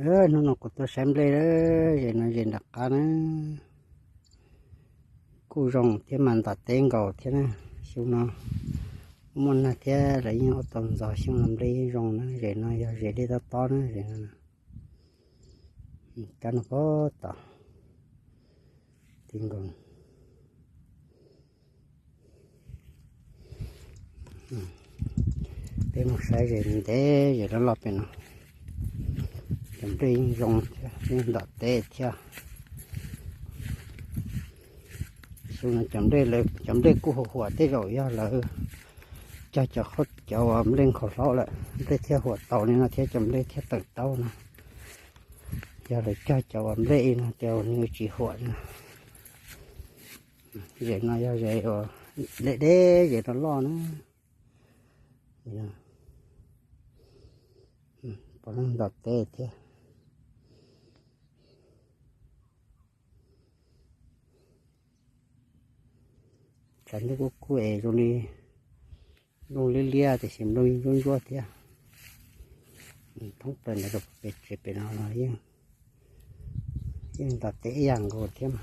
Hnub no kuv tuaj saib nplej, zem no zem nram qab na, kuj zoo thiab mas ntom teb nkaus thiab na. Xyoo no muaj nag thiab lawv yeej ua tau ntxov, xyoo no nplej yeej zoo na. Zem no yog zem dej tob tob na, zem no. Kab no pob tom ti nkaus. Peb mus saib zem ntev zem loj loj pem no. Cov nplej yeej zoo thiab yeej ntom teb thiab. Xyoo no cov nplej, cov nplej kuj huam huam, tej zaum yog lawv cog cov qhaub cov uas nplej nkhaus hlaub lawm, nplej thiaj huam tau li no thiab cov nplej thiaj tawm taub no. Yog lawv cog cov uas nplej no ces nws tsis huam no. Zem no yog zem uas deb deb, zem no loj na. Pom ntom teb thiab. Tshav ntuj kuj kuj es zoo li, nplooj liab liab tiam sis nplooj ntsuab ntsuab thiab. Thoob plaws ntawd rau pem tsev pem no los yeej ntom teb ib yam nkaus thiab.